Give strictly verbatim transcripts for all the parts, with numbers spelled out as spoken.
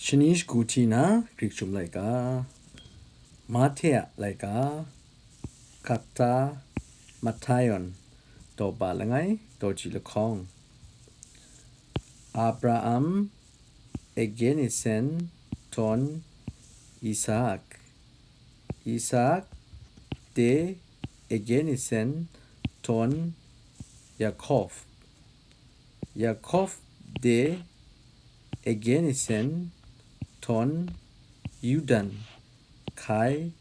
Shani shagu hti na Grik Chyum Laika, Mahte a laika, Kata, Mathayon, daw ba langai, daw ji lahkawng. Abraham, Egenisen, Ton, Isak, Isak, de, Egenisen, Ton, Yakob, Yakob, de, Egenisen, Ton, Yudan, Kai,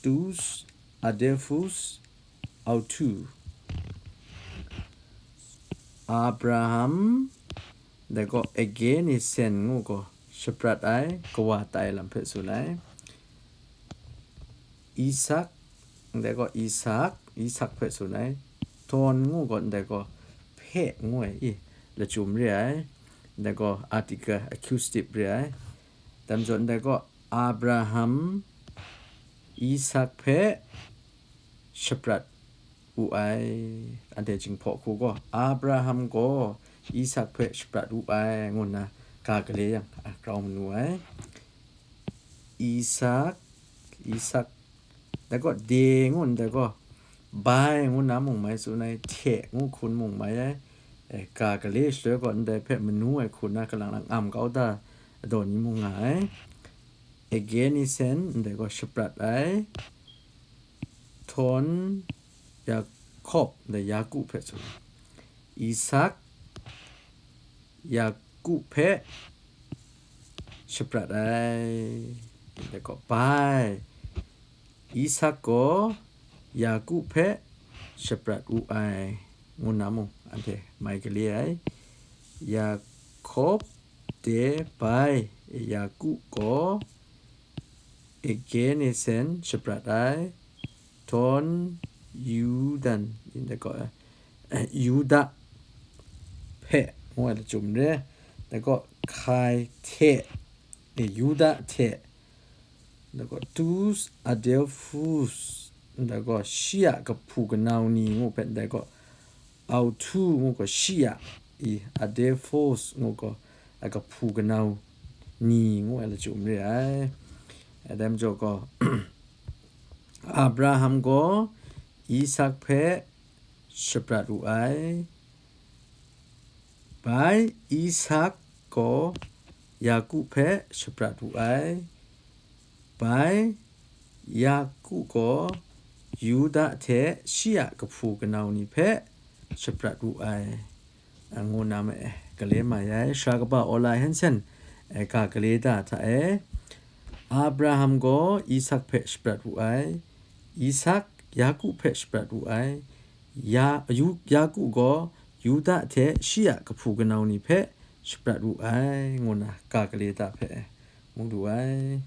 Dus, Adelphus, Autu. Abraham, ndai gaw Egenisen ngu gaw shaprat ai kawa tai lam hpe tsun ai. Isak, ndai gaw Isak, Isak hpe tsun ai. Ton ngu gaw ndai gaw hpe ngu ai, i, lachyum re ai. Ndai gaw article accusative re ai. Dai majaw ndai gaw Abraham, Isak hpe shaprat wu ai. Anhte Jinghpaw hku gaw, Abraham gaw Isak hpe shaprat wu ai, ngu nna ga gale yang, a, grau manu ai. Isak, Isak, dai gaw de ngu ndai gaw, bai ngu na mung mai tsun ai, hte ngu hkun mung mai ai, e, ga gale shaloi gaw ndai hpe manu ai hku na kalang lang am kau da daw ni mung nga ai. Egenisen ndai gaw shaprat ai. Ton, Yakob, ndai Yaku hpe tsun. Isak, Yaku hpe shaprat ai. Ndai gaw bai, Isak gaw Yaku hpe shaprat wu ai, ngu na mung anhte mai gale ai. Yakob, de, bai, Yaku gaw Egenisen shaprat ai. Ton, Yudan, ndai gaw, eh, Yuda hpe ngu ai lachyum re. Dai gaw Kai hte, eh, Yuda hte, dai gaw Dus Adelphus, dai gaw shi a kahpu kanau ni ngu hpe, dai gaw Autu ngu gaw shi a, i, Adelphus ngu gaw a kahpu kanau ni ngu ai lachyum re ai. Dai majaw gaw, Abraham gaw Isak hpe shaprat wu ai. Bai, Isak gaw Yaku hpe shaprat wu ai. Bai, Yaku gaw Yuda hte shi a kahpu kanau ni hpe shaprat wu ai, ngu na ma e, gale mai ai. Sara kaba Ola Hansen, e, ga gale da hta e, Abraham gaw Isak hpe shaprat wu ai, Isak Yaku hpe shaprat wu ai, Ya-, Yu-, Yaku gaw Yuda hte shi a kahpu kanau ni hpe shaprat wu ai, ngu na ga gale da hpe ngu lu ai.